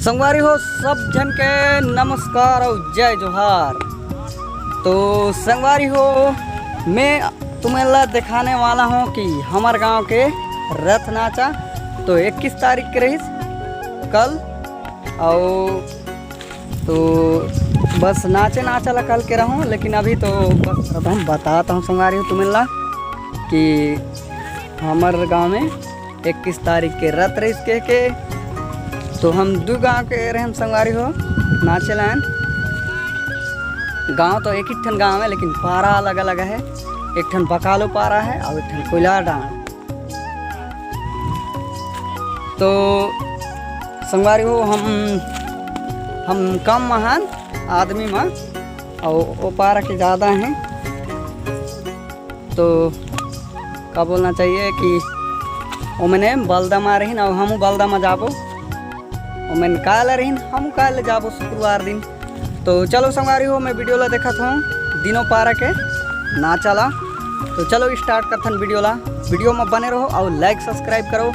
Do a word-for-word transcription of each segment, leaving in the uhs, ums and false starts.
संगवारी हो, सब झन के नमस्कार अउ जय जोहार। तो संगवारी हो, मैं तुमन ला दिखाने वाला हूँ कि हमर गांव के रथ नाचा तो इक्कीस तारीख के रहिस कल, अउ तो बस नाचे नाचा ला कल के रहूँ, लेकिन अभी तो बस अब हम बताता हूँ संगवारी हो तुमन ला कि हमर गांव में इक्कीस तारीख के रथ रहिस कह के, तो हम दू गांव के रहन संगवारी हो नाचे लायन। गांव तो एक ही ठन गांव है, लेकिन पारा अलग अलग है। एक ठन बकालो पारा है और एक ठन कोइला डांड। तो संगवारी हो, हम हम कम महान आदमी मा, और ओ पारा के ज़्यादा हैं। तो का बोलना चाहिए कि ओमने बलदा मा रहिन, अउ हमू बलदा मा जाबो। ओमन काल रहिन, हमू काल जाबो शुक्रवार दिन। तो चलो संगवारी हो, मैं वीडियो ला देखत हूँ दिनों पारा के नाचा ला। तो चलो स्टार्ट करथन वीडियो ला, वीडियो में बने रहो और लाइक सब्सक्राइब करो।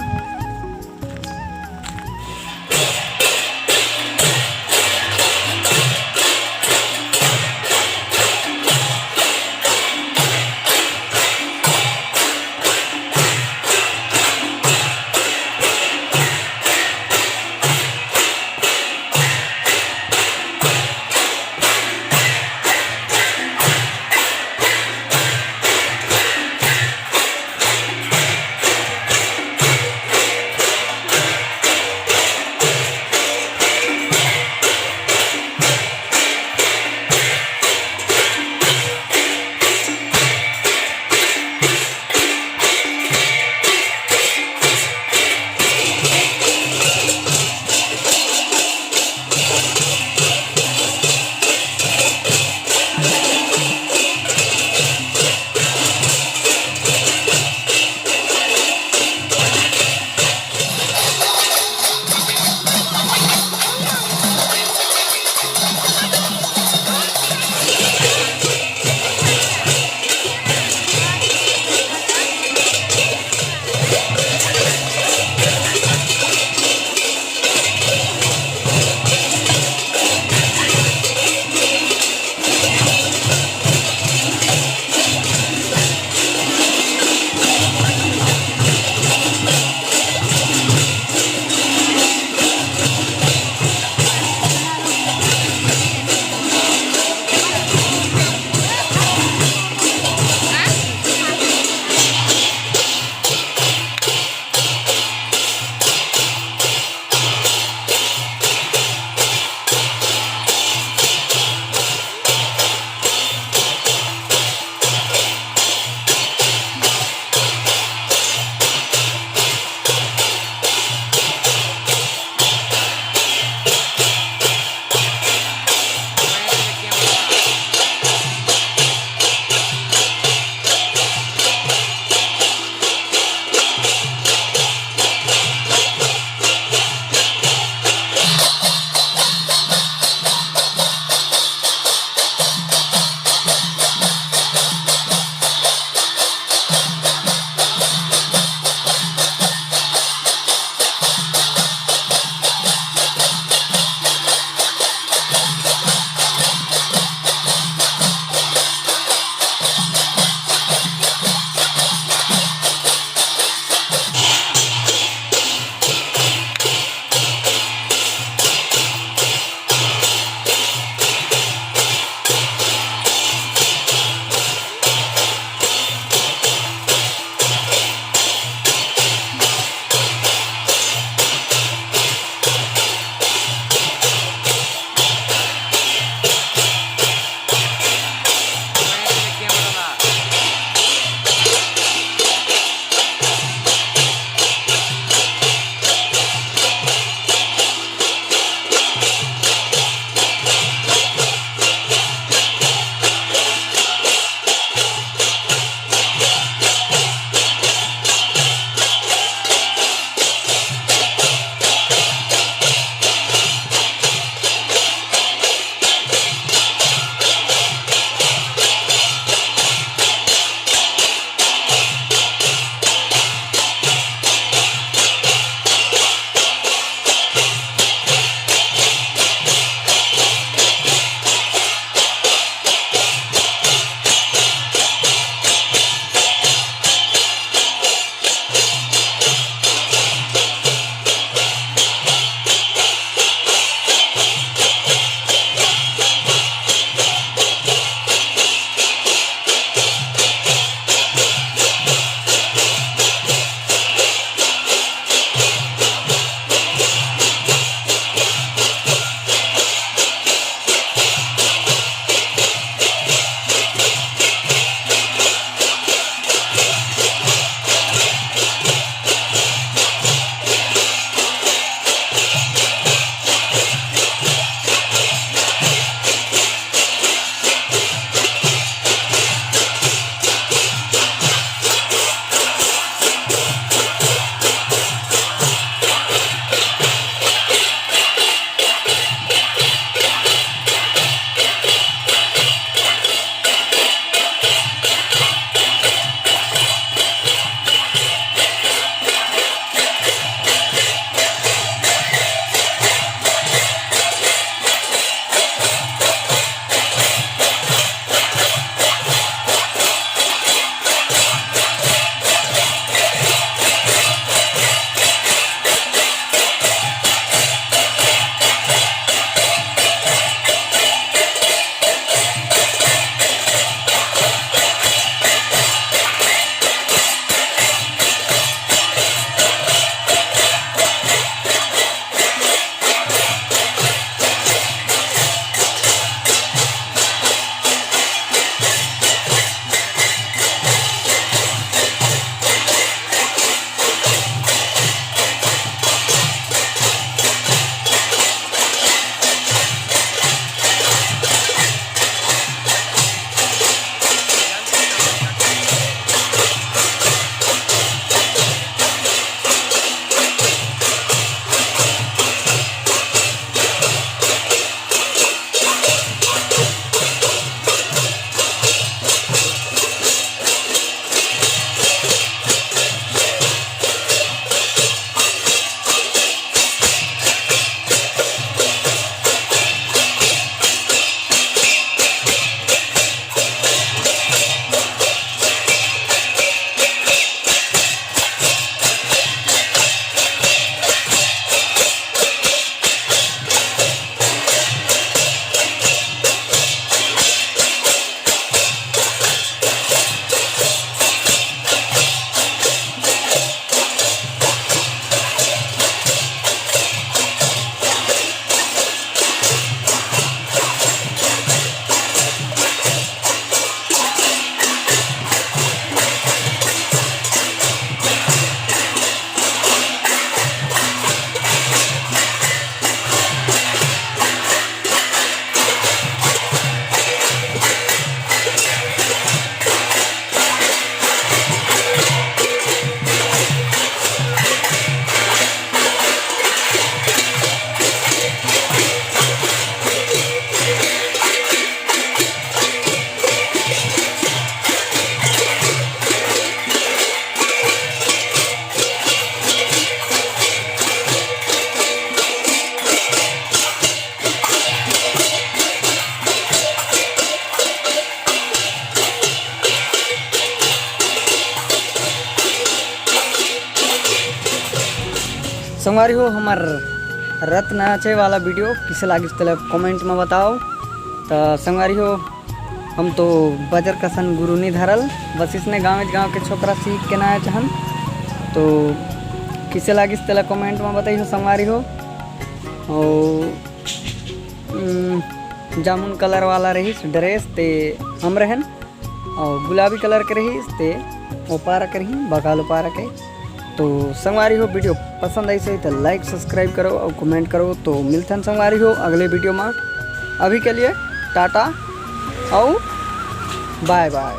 संगवारी हो, हमर रथ नाचे वाला वीडियो किसे लागिस तेला कमेंट में बताओ। त संगवारी हो, हम तो बजर कसन गुरु नी धरल, बस इसने गाँव गाँव के छोकरा सीख के नाच हन। तो किसे लागिस तेला कमेंट में बताइहो संगवारी हो। और उम, जामुन कलर वाला रहिस ड्रेस ते हम रहन, और गुलाबी कलर के रहिस ते ओपारा करही, बगाल ओपारा के। तो संगवारी हो, वीडियो पसंद आइस होही तो लाइक सब्सक्राइब करो और कमेंट करो। तो मिलथन संगवारी हो अगले वीडियो में। अभी के लिए टाटा और बाय बाय।